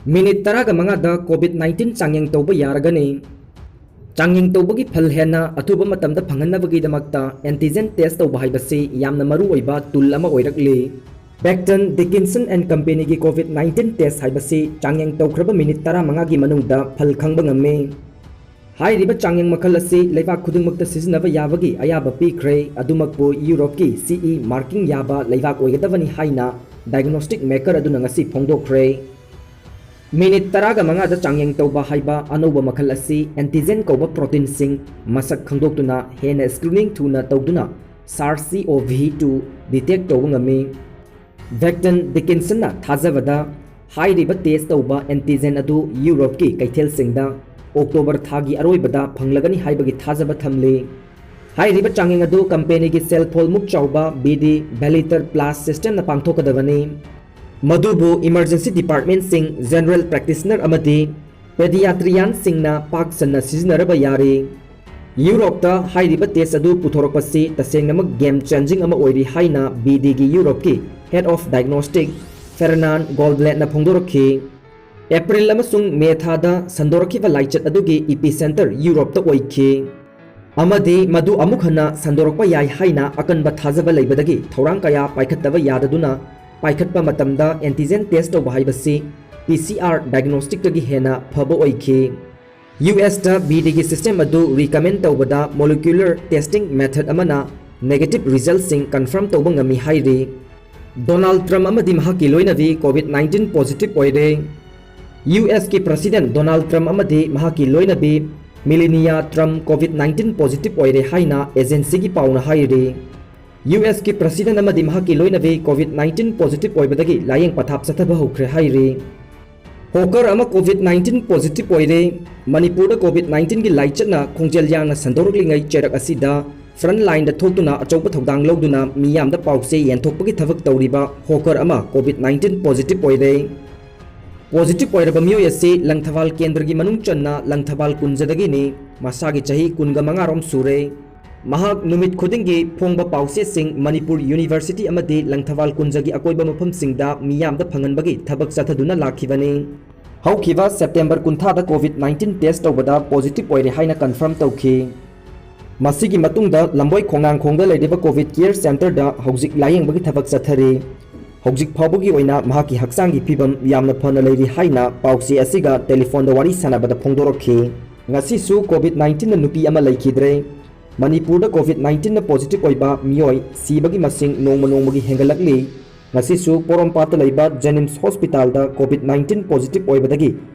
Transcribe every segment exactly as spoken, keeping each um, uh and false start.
Minute ꯇꯔꯥꯒ ꯃꯉꯥꯗ COVID nineteen ꯆꯥꯡꯌꯦꯡ ꯇꯧꯕ ꯌꯥꯔꯒꯅꯤ꯫ ꯆꯥꯡꯌꯦꯡ ꯇꯧꯕꯒꯤ ꯐꯜ ꯍꯦꯟꯅ ꯑꯊꯨꯕ ꯃꯇꯝꯗ ꯐꯪꯍꯟꯅꯕꯒꯤꯗꯃꯛꯇ antigen test ꯇꯧꯕ ꯍꯥꯏꯕꯁꯤ ꯌꯥꯝꯅ ꯃꯔꯨꯑꯣꯏꯕ tool ꯑꯃ ꯑꯣꯏꯔꯛꯂꯤ꯫ Becton Dickinson and Companyꯒꯤ COVID nineteen test ꯍꯥꯏꯕꯁꯤ ꯆꯥꯡꯌꯦꯡ ꯇꯧꯈ꯭ꯔꯕ ꯃꯤꯅꯤꯠ ꯇꯔꯥꯃꯉꯥꯒꯤ ꯃꯅꯨꯡꯗ ꯐꯜ ꯈꯪꯕ ꯉꯝꯃꯤ꯫ ꯍꯥꯏꯔꯤꯕ ꯆꯥꯡꯌꯦꯡ ꯃꯈꯜ ꯑꯁꯤ ꯂꯩꯕꯥꯛ ꯈꯨꯗꯤꯡꯃꯛꯇ ꯁꯤꯖꯤꯟꯅꯕ ꯌꯥꯕꯒꯤ ꯑꯌꯥꯕ ꯄꯤꯈ꯭ꯔꯦ꯫ ꯑꯗꯨꯃꯛꯄꯨ ꯌꯨꯔꯣꯞꯀꯤ CE marking ꯌꯥꯕ ꯂꯩꯕꯥꯛ ꯑꯣꯏꯒꯗꯕꯅꯤ ꯍꯥꯏꯅ diagnostic maker ꯑꯗꯨꯅ ꯉꯁꯤ ꯐꯣꯡꯗꯣꯛꯈ꯭ꯔꯦ꯫ ꯃꯤꯅꯤꯠ ꯇꯔꯥꯒ ꯃꯉꯥꯗ ꯆꯥꯡꯌꯦꯡ ꯇꯧꯕ ꯍꯥꯏꯕ ꯑꯅꯧꯕ ꯃꯈꯜ ꯑꯁꯤ antigen ꯀꯧꯕ proteinꯁꯤꯡ ꯃꯁꯛ ꯈꯪꯗꯣꯛꯇꯨꯅ ꯍꯦꯟꯅ screening ꯊꯨꯅ ꯇꯧꯗꯨꯅ SARS-CoV two detect ꯇꯧꯕ ꯉꯝꯃꯤ꯫ Becton Dickinsonꯅ ꯊꯥꯖꯕꯗ ꯍꯥꯏꯔꯤꯕ test ꯇꯧꯕ antigen ꯑꯗꯨ ꯌꯨꯔꯣꯞꯀꯤ ꯀꯩꯊꯦꯜꯁꯤꯡꯗ ꯑꯣꯛꯇꯣꯕꯔ ꯊꯥꯒꯤ ꯑꯔꯣꯏꯕꯗ ꯐꯪꯂꯒꯅꯤ ꯍꯥꯏꯕꯒꯤ ꯊꯥꯖꯕ ꯊꯝꯂꯤ꯫ ꯍꯥꯏꯔꯤꯕ ꯆꯥꯡꯌꯦꯡ ꯑꯗꯨ companyꯒꯤ ꯁꯦꯜꯐꯣꯜ ꯃꯨꯛ ꯆꯥꯎꯕ BD Velitor Plus systemꯅ ꯄꯥꯡꯊꯣꯛꯀꯗꯕꯅꯤ꯫ ꯃꯗꯨꯕꯨ emergency departmentꯁꯤꯡ, general practitioner ꯑꯃꯗꯤ pediatricianꯁꯤꯡꯅ ꯄꯥꯛ ꯁꯟꯅ ꯁꯤꯖꯤꯟꯅꯔꯕ ꯌꯥꯔꯤ꯫ ꯌꯨꯔꯣꯞꯇ ꯍꯥꯏꯔꯤꯕ test ꯑꯗꯨ ꯄꯨꯊꯣꯔꯛꯄꯁꯤ ꯇꯁꯦꯡꯅꯃꯛ game changing ꯑꯃ ꯑꯣꯏꯔꯤ ꯍꯥꯏꯅ BDꯒꯤ ꯌꯨꯔꯣꯞꯀꯤ Head of Diagnostic Fernand Goldbladtꯅ ꯐꯣꯡꯗꯣꯔꯛꯈꯤ꯫ ꯑꯦꯄ꯭ꯔꯤꯜ ꯑꯃꯁꯨꯡ ꯃꯦ ꯊꯥꯗ ꯁꯟꯗꯣꯔꯛꯈꯤꯕ ꯂꯥꯏꯆꯠ ꯑꯗꯨꯒꯤ epicenter ꯌꯨꯔꯣꯞꯇ ꯑꯣꯏꯈꯤ꯫ ꯑꯃꯗꯤ ꯃꯗꯨ ꯑꯃꯨꯛ ꯍꯟꯅ ꯁꯟꯗꯣꯔꯛꯄ ꯌꯥꯏ ꯍꯥꯏꯅ ꯑꯀꯟꯕ ꯊꯥꯖꯕ ꯂꯩꯕꯗꯒꯤ ꯊꯧꯔꯥꯡ ꯀꯌꯥ ꯄꯥꯏꯈꯠꯇꯕ ꯌꯥꯗꯗꯨꯅ ꯄꯥꯏꯈꯠꯄ ꯃꯇꯝꯗ antigen test ꯇꯧꯕ ꯍꯥꯏꯕꯁꯤ PCR diagnosticꯇꯒꯤ ꯍꯦꯟꯅ ꯐꯕ ꯑꯣꯏꯈꯤ꯫ USꯇ BDꯒꯤ system ꯑꯗꯨ recommend ꯇꯧꯕꯗ molecular testing method ꯑꯃꯅ negative resultꯁꯤꯡ confirm ꯇꯧꯕ ꯉꯝꯃꯤ ꯍꯥꯏꯔꯤ꯫ ꯗꯣꯅꯥꯜꯗ ꯇ꯭ꯔꯝꯞ ꯑꯃꯗꯤ ꯃꯍꯥꯛꯀꯤ ꯂꯣꯏꯅꯕꯤ COVID nineteen positive ꯑꯣꯏꯔꯦ꯫ USꯀꯤ President ꯗꯣꯅꯥꯜꯗ ꯇ꯭ꯔꯝꯞ ꯑꯃꯗꯤ ꯃꯍꯥꯛꯀꯤ ꯂꯣꯏꯅꯕꯤ ꯃꯤꯂꯤꯅꯤꯌꯥ ꯇ꯭ꯔꯝꯞ COVID nineteen positive ꯑꯣꯏꯔꯦ ꯍꯥꯏꯅ agencyꯒꯤ ꯄꯥꯎꯅ ꯍꯥꯏꯔꯤ꯫ USꯀꯤ President ꯑꯃꯗꯤ ꯃꯍꯥꯛꯀꯤ ꯂꯣꯏꯅꯕꯤ COVID nineteen positive ꯑꯣꯏꯕꯗꯒꯤ ꯂꯥꯌꯦꯡ ꯄꯊꯥꯞ ꯆꯠꯊꯕ ꯍꯧꯈ꯭ꯔꯦ ꯍꯥꯏꯔꯤ꯫ Hawker ꯑꯃ COVID nineteen positive ꯑꯣꯏꯔꯦ꯫ ꯃꯅꯤꯄꯨꯔꯗ COVID nineteenꯒꯤ ꯂꯥꯏꯆꯠꯅ ꯈꯣꯡꯖꯦꯜ ꯌꯥꯡꯅ ꯁꯟꯗꯣꯔꯛꯂꯤꯉꯩ ꯆꯩꯔꯛ ꯑꯁꯤꯗ front lineꯗ ꯊꯣꯛꯇꯨꯅ ꯑꯆꯧꯕ ꯊꯧꯗꯥꯡ ꯂꯧꯗꯨꯅ ꯃꯤꯌꯥꯝꯗ ꯄꯥꯎ ꯆꯦ ꯌꯦꯟꯊꯣꯛꯄꯒꯤ ꯊꯕꯛ ꯇꯧꯔꯤꯕ hawker ꯑꯃ COVID nineteen positive ꯑꯣꯏꯔꯦ꯫ Positive ꯑꯣꯏꯔꯕ ꯃꯤꯑꯣꯏ ꯑꯁꯤ ꯂꯪꯊꯕꯥꯜ ꯀꯦꯟꯗ꯭ꯔꯒꯤ ꯃꯅꯨꯡ ꯆꯟꯅ ꯂꯪꯊꯕꯥꯜ ꯀꯨꯟꯖꯗꯒꯤꯅꯤ꯫ ꯃꯁꯥꯒꯤ ꯆꯍꯤ ꯀꯨꯟꯒ ꯃꯉꯥ ꯔꯣꯝ ꯁꯨꯔꯦ꯫ ꯃꯍꯥꯛ ꯅꯨꯃꯤꯠ ꯈꯨꯗꯤꯡꯒꯤ ꯐꯣꯡꯕ ꯄꯥꯎꯆꯦꯁꯤꯡ ꯃꯅꯤꯄꯨꯔ University ꯑꯃꯗꯤ ꯂꯪꯊꯕꯥꯜ ꯀꯨꯟꯖꯒꯤ ꯑꯀꯣꯏꯕ ꯃꯐꯝꯁꯤꯡꯗ ꯃꯤꯌꯥꯝꯗ ꯐꯪꯍꯟꯕꯒꯤ ꯊꯕꯛ ꯆꯠꯊꯗꯨꯅ ꯂꯥꯛꯈꯤꯕꯅꯤ꯫ ꯍꯧꯈꯤꯕ ꯁꯦꯞꯇꯦꯝꯕꯔ ꯀꯨꯟꯊ꯭ꯔꯥꯗ COVID nineteen test ꯇꯧꯕꯗ positive ꯑꯣꯏꯔꯦ ꯍꯥꯏꯅ confirm ꯇꯧꯈꯤ꯫ ꯃꯁꯤꯒꯤ ꯃꯇꯨꯡꯗ ꯂꯝꯕꯣꯏ ꯈꯣꯡꯅꯥꯡꯈꯣꯡꯗ ꯂꯩꯔꯤꯕ COVID care centreꯗ ꯍꯧꯖꯤꯛ ꯂꯥꯌꯦꯡꯕꯒꯤ ꯊꯕꯛ ꯆꯠꯊꯔꯤ꯫ ꯍꯧꯖꯤꯛ ꯐꯥꯎꯕꯒꯤ ꯑꯣꯏꯅ ꯃꯍꯥꯛꯀꯤ ꯍꯛꯆꯥꯡꯒꯤ ꯐꯤꯕꯝ ꯌꯥꯝꯅ ꯐꯅ ꯂꯩꯔꯤ ꯍꯥꯏꯅ ꯄꯥꯎꯆꯦ ꯑꯁꯤꯒ ꯇꯦꯂꯤꯐꯣꯟꯗ ꯋꯥꯔꯤ ꯁꯥꯟꯅꯕꯗ ꯐꯣꯡꯗꯣꯔꯛꯈꯤ꯫ ꯉꯁꯤꯁꯨ COVID nineteenꯅ ꯅꯨꯄꯤ ꯑꯃ ꯂꯩꯈꯤꯗ꯭ꯔꯦ꯫ ꯃꯅꯤꯄꯨꯔꯗ COVID nineteenꯅ positive ꯑꯣꯏꯕ ꯃꯤꯑꯣꯏ ꯁꯤꯕꯒꯤ ꯃꯁꯤꯡ ꯅꯣꯡꯃ ꯅꯣꯡꯃꯒꯤ ꯍꯦꯟꯒꯠꯂꯛꯂꯤ꯫ ꯉꯁꯤꯁꯨ ꯄꯣꯔꯣꯝꯄꯥꯠꯇ ꯂꯩꯕ JNIMS hospitalꯗ COVID nineteen positive ꯑꯣꯏꯕꯗꯒꯤ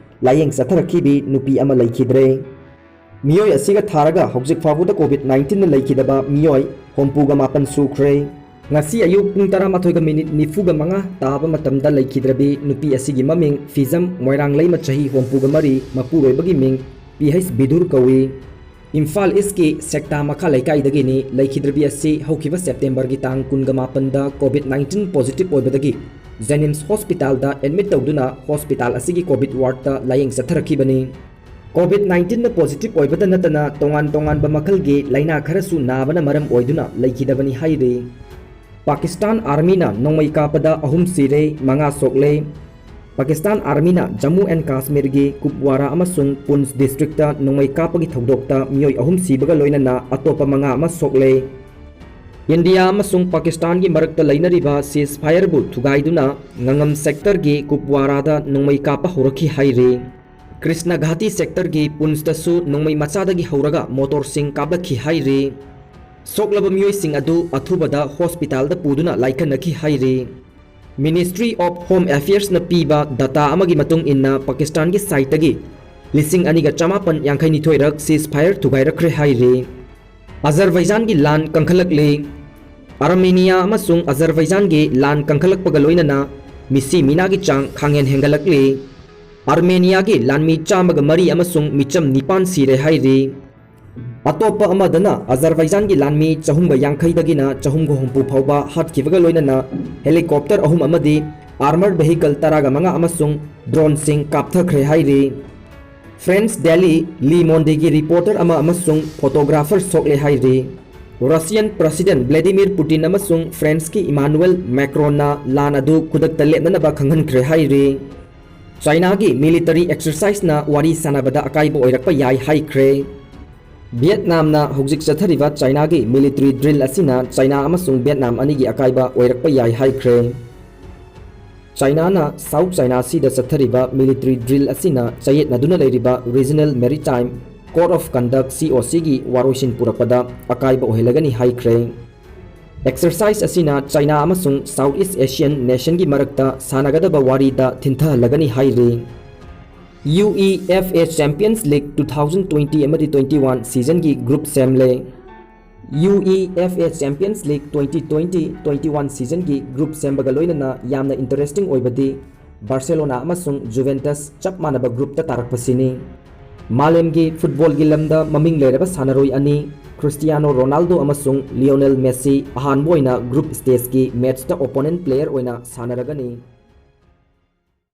ꯂꯥꯌꯦꯡ ꯆꯠꯊꯔꯛꯈꯤꯕꯤ ꯅꯨꯄꯤ ꯑꯃ ꯂꯩꯈꯤꯗ꯭ꯔꯦ꯫ ꯃꯤꯑꯣꯏ ꯑꯁꯤꯒ ꯊꯥꯔꯒ ꯍꯧꯖꯤꯛ ꯐꯥꯎꯕꯗ COVID nineteenꯅ ꯂꯩꯈꯤꯗꯕ ꯃꯤꯑꯣꯏ ꯍꯨꯝꯐꯨꯒ ꯃꯥꯄꯟ ꯁꯨꯈ꯭ꯔꯦ꯫ ꯉꯁꯤ ꯑꯌꯨꯛ ꯄꯨꯡ ꯇꯔꯥꯃꯥꯊꯣꯏꯒ ꯃꯤꯅꯤꯠ ꯅꯤꯐꯨꯒ ꯃꯉꯥ ꯇꯥꯕ ꯃꯇꯝꯗ ꯂꯩꯈꯤꯗ꯭ꯔꯕꯤ ꯅꯨꯄꯤ ꯑꯁꯤꯒꯤ ꯃꯃꯤꯡ ꯐꯤꯖꯝ ꯃꯣꯏꯔꯥꯡꯂꯩꯃ, ꯆꯍꯤ ꯍꯨꯝꯐꯨꯒ ꯃꯔꯤ, ꯃꯄꯨꯔꯣꯏꯕꯒꯤ ꯃꯤꯡ ꯄꯤ ꯍꯩꯆ ꯕꯤꯗꯨꯔ ꯀꯧꯏ꯫ ꯏꯝꯐꯥꯜ ꯏꯁꯀꯤ ꯁꯦꯛꯇꯥ ꯃꯈꯥ ꯂꯩꯀꯥꯏꯗꯒꯤꯅꯤ꯫ ꯂꯩꯈꯤꯗ꯭ꯔꯕꯤ ꯑꯁꯤ ꯍꯧꯈꯤꯕ ꯁꯦꯞꯇꯦꯝꯕꯔꯒꯤ ꯇꯥꯡ ꯀꯨꯟꯒ ꯃꯥꯄꯟꯗ COVID nineteen positive ꯑꯣꯏꯕꯗꯒꯤ JNIMS hospitalꯗ admit ꯇꯧꯗꯨꯅ hospital ꯑꯁꯤꯒꯤ COVID wardꯇ ꯂꯥꯌꯦꯡ ꯆꯠꯊꯔꯛꯈꯤꯕꯅꯤ꯫ COVID nineteenꯅ positive ꯑꯣꯏꯕꯗ ꯅꯠꯇꯅ ꯇꯣꯉꯥꯟ ꯇꯣꯉꯥꯟꯕ ꯃꯈꯜꯒꯤ ꯂꯥꯏꯅꯥ ꯈꯔꯁꯨ ꯅꯥꯕꯅ ꯃꯔꯝ ꯑꯣꯏꯗꯨꯅ ꯂꯩꯈꯤꯗꯕꯅꯤ ꯍꯥꯏꯔꯤ꯫ ꯄꯥꯀꯤꯁꯇꯥꯟ Armyꯅ ꯅꯣꯡꯃꯩ ꯀꯥꯞꯄꯗ ꯑꯍꯨꯝ ꯁꯤꯔꯦ, ꯃꯉꯥ ꯁꯣꯛꯂꯦ꯫ ꯄꯥꯀꯤꯁꯇꯥꯟ Armyꯅ ꯖꯝꯃꯨ and ꯀꯥꯁꯃꯤꯔꯒꯤ ꯀꯨꯞꯋꯥꯔꯥ ꯑꯃꯁꯨꯡ ꯄꯨꯟꯁ districtꯇ ꯅꯣꯡꯃꯩ ꯀꯥꯞꯄꯒꯤ ꯊꯧꯗꯣꯛꯇ ꯃꯤꯑꯣꯏ ꯑꯍꯨꯝ ꯁꯤꯕꯒ ꯂꯣꯏꯅꯅ ꯑꯇꯣꯞꯄ ꯃꯉꯥ ꯑꯃ ꯁꯣꯛꯂꯦ꯫ ꯏꯟꯗꯤꯌꯥ ꯑꯃꯁꯨꯡ ꯄꯥꯀꯤꯁꯇꯥꯟꯒꯤ ꯃꯔꯛꯇ ꯂꯩꯅꯔꯤꯕ ceasefireꯕꯨ ꯊꯨꯒꯥꯏꯗꯨꯅ ꯉꯉꯝ sectorꯒꯤ ꯀꯨꯞꯋꯥꯔꯥꯗ ꯅꯣꯡꯃꯩ ꯀꯥꯞꯄ ꯍꯧꯔꯛꯈꯤ ꯍꯥꯏꯔꯤ꯫ ꯀ꯭ꯔꯤꯁꯅ ꯘꯥꯇꯤ sectorꯒꯤ ꯄꯨꯟꯁꯇꯁꯨ ꯅꯣꯡꯃꯩ ꯃꯆꯥꯗꯒꯤ ꯍꯧꯔꯒ ꯃꯣꯇꯣꯔꯁꯤꯡ ꯀꯥꯞꯂꯛꯈꯤ ꯍꯥꯏꯔꯤ꯫ ꯁꯣꯛꯂꯕ ꯃꯤꯑꯣꯏꯁꯤꯡ ꯑꯗꯨ ꯑꯊꯨꯕꯗ hospitalꯗ ꯄꯨꯗꯨꯅ ꯂꯥꯏꯀꯠꯅꯈꯤ ꯍꯥꯏꯔꯤ꯫ Ministry of Home Affairsꯅ ꯄꯤꯕ data ꯑꯃꯒꯤ ꯃꯇꯨꯡ ꯏꯟꯅ ꯄꯥꯀꯤꯁꯇꯥꯟꯒꯤ sideꯇꯒꯤ ꯂꯤꯁꯤꯡ ꯑꯅꯤꯒ ꯆꯃꯥꯄꯟ ꯌꯥꯡꯈꯩꯅꯤꯊꯣꯏ ꯔꯛ ceasefire ꯊꯨꯒꯥꯏꯔꯛꯈ꯭ꯔꯦ ꯍꯥꯏꯔꯤ꯫ ꯑꯖꯔꯕꯩꯖꯥꯟꯒꯤ ꯂꯥꯟ ꯀꯟꯈꯠꯂꯛꯂꯤ꯫ ꯑꯥꯔꯃꯦꯅꯤꯌꯥ ꯑꯃꯁꯨꯡ ꯑꯖꯔꯕꯩꯖꯥꯟꯒꯤ ꯂꯥꯟ ꯀꯟꯈꯠꯂꯛꯄꯒ ꯂꯣꯏꯅꯅ ꯃꯤꯁꯤ ꯃꯤꯅꯥꯒꯤ ꯆꯥꯡ ꯈꯥꯡꯍꯦꯟ ꯍꯦꯟꯒꯠꯂꯛꯂꯤ꯫ ꯑꯥꯔꯃꯦꯅꯤꯌꯥꯒꯤ ꯂꯥꯟꯃꯤ ꯆꯥꯝꯃꯒ ꯃꯔꯤ ꯑꯃꯁꯨꯡ ꯃꯤꯆꯝ ꯅꯤꯄꯥꯟ ꯁꯤꯔꯦ ꯍꯥꯏꯔꯤ꯫ ꯑꯇꯣꯞꯄ ꯑꯃꯗꯅ ꯑꯖꯔꯕꯩꯖꯥꯟꯒꯤ ꯂꯥꯟꯃꯤ ꯆꯍꯨꯝꯒ ꯌꯥꯡꯈꯩꯗꯒꯤꯅ ꯆꯍꯨꯝꯒ ꯍꯨꯝꯐꯨ ꯐꯥꯎꯕ ꯍꯥꯠꯈꯤꯕꯒ ꯂꯣꯏꯅꯅ helicopter ꯑꯍꯨꯝ ꯑꯃꯗꯤ armored vehicle ꯇꯔꯥꯒ ꯃꯉꯥ ꯑꯃꯁꯨꯡ droneꯁꯤꯡ ꯀꯥꯞꯊꯈ꯭ꯔꯦ ꯍꯥꯏꯔꯤ꯫ France Daily Le Mondeꯒꯤ reporter ꯑꯃ ꯑꯃꯁꯨꯡ photographer ꯁꯣꯛꯂꯦ ꯍꯥꯏꯔꯤ꯫ Russian President Vladimir Putin ꯑꯃꯁꯨꯡ Franceꯀꯤ Emmanuel Macronꯅ ꯂꯥꯟ ꯑꯗꯨ ꯈꯨꯗꯛꯇ ꯂꯦꯞꯅꯅꯕ ꯈꯪꯍꯟꯈ꯭ꯔꯦ ꯍꯥꯏꯔꯤ꯫ ꯆꯥꯏꯅꯥꯒꯤ ꯃꯤꯂꯤꯇꯔꯤ ꯑꯦꯛꯁꯔꯁꯥꯏꯖꯅ ꯋꯥꯔꯤ ꯁꯥꯟꯅꯕꯗ ꯑꯀꯥꯏꯕ ꯑꯣꯏꯔꯛꯄ ꯌꯥꯏ ꯍꯥꯏꯈ꯭ꯔꯦ꯫ ꯚꯤꯌꯦꯠꯅꯥꯝꯅ ꯍꯧꯖꯤꯛ ꯆꯠꯊꯔꯤꯕ ꯆꯥꯏꯅꯥꯒꯤ ꯃꯤꯂꯤꯇꯔꯤ ꯗ꯭ꯔꯤꯜ ꯑꯁꯤꯅ ꯆꯥꯏꯅꯥ ꯑꯃꯁꯨꯡ ꯚꯤꯌꯦꯠꯅꯥꯝ ꯑꯅꯤꯒꯤ ꯑꯀꯥꯏꯕ ꯑꯣꯏꯔꯛꯄ ꯌꯥꯏ ꯍꯥꯏꯈ꯭ꯔꯦ꯫ ꯆꯥꯏꯅꯥꯅ ꯁꯥꯎꯊ ꯆꯥꯏꯅꯥ ꯁꯤꯗ ꯆꯠꯊꯔꯤꯕ ꯃꯤꯂꯤꯇꯔꯤ ꯗ꯭ꯔꯤꯜ ꯑꯁꯤꯅ ꯆꯌꯦꯠꯅꯗꯨꯅ ꯂꯩꯔꯤꯕ ꯔꯤꯖꯅꯦꯜ ꯃꯦꯔꯤꯇꯥꯏꯝ ꯀꯣꯗ ꯑꯣꯐ ꯀꯟꯗꯛ, ꯁꯤ ꯑꯣ ꯁꯤꯒꯤ ꯋꯥꯔꯣꯏꯁꯤꯟ ꯄꯨꯔꯛꯄꯗ ꯑꯀꯥꯏꯕ ꯑꯣꯏꯍꯜꯂꯒꯅꯤ ꯍꯥꯏꯈ꯭ꯔꯦ꯫ ꯑꯦꯛꯁꯔꯁꯥꯏꯖ ꯑꯁꯤꯅ ꯆꯥꯏꯅꯥ ꯑꯃꯁꯨꯡ ꯁꯥꯎꯊ ꯏꯁ ꯑꯦꯁꯤꯌꯥꯟ ꯅꯦꯁꯟꯒꯤ ꯃꯔꯛꯇ ꯁꯥꯟꯅꯒꯗꯕ ꯋꯥꯔꯤꯗ ꯊꯤꯟꯊꯍꯜꯂꯒꯅꯤ ꯍꯥꯏꯔꯤ꯫ U E F A champions league two thousand twenty ꯑꯃꯗꯤ ꯇ꯭ꯋꯦꯟꯇꯤ ꯋꯥꯟ ꯁꯤꯖꯟꯒꯤ ꯒ꯭ꯔꯨꯞ ꯁꯦꯝꯂꯦ꯫ U E F A champions league twenty twenty twenty one ꯁꯤꯖꯟꯒꯤ ꯒ꯭ꯔꯨꯞ ꯁꯦꯝꯕꯒ ꯂꯣꯏꯅꯅ ꯌꯥꯝꯅ ꯏꯟꯇꯔꯦꯁꯇꯤꯡ ꯑꯣꯏꯕꯗꯤ ꯕꯥꯔꯁꯦꯂꯣꯅꯥ ꯑꯃꯁꯨꯡ ꯖꯨꯚꯦꯟꯇꯁ ꯆꯞ ꯃꯥꯟꯅꯕ ꯒ꯭ꯔꯨꯞꯇ ꯇꯥꯔꯛꯄꯁꯤꯅꯤ꯫ ꯃꯥꯂꯦꯝꯒꯤ ꯐꯨꯠꯕꯣꯜꯒꯤ ꯂꯝꯗ ꯃꯃꯤꯡ ꯂꯩꯔꯕ ꯁꯥꯟꯅꯔꯣꯏ ꯑꯅꯤ, ꯈ꯭ꯔꯤꯁꯇꯤꯌꯥꯅꯣ ꯔꯣꯅꯥꯜꯗꯣ ꯑꯃꯁꯨꯡ ꯂꯤꯑꯣꯅꯦꯜ ꯃꯦꯁꯤ, ꯑꯍꯥꯟꯕ ꯑꯣꯏꯅ ꯒ꯭ꯔꯨꯞ ꯁ꯭ꯇꯦꯖꯀꯤ ꯃꯦꯠꯆꯇ ꯑꯣꯄꯣꯅꯦꯟꯠ ꯄ꯭ꯂꯦꯌꯔ ꯑꯣꯏꯅ ꯁꯥꯟꯅꯔꯒꯅꯤ꯫